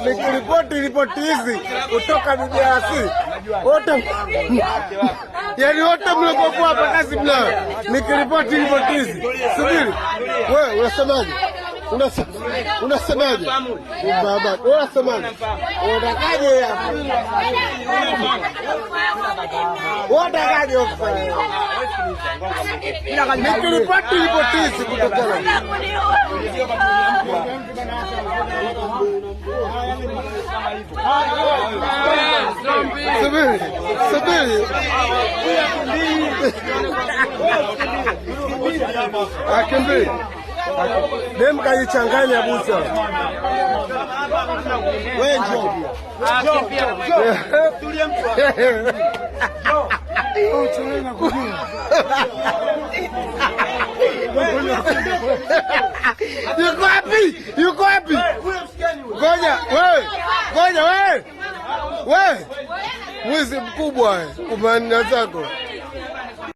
Nikiripoti ripoti hizi kutoka DRC wote, yani wote mliokuwa hapa kazi mnayo. Nikiripoti ripoti hizi, subiri wewe, unasemaje? Unasemaje baba? Unasemaje? Unatakaje hapa? Unatakaje hapa? Nikiripoti ripoti hizi kutoka Subiri, subiri. Akimbii. Dem kajichanganya busa. Wewe njoo. Yuko wapi? Yuko wapi? Ngoja wewe. Ngoja wewe. Wewe. Mwizi mkubwa wewe. Kumania zako.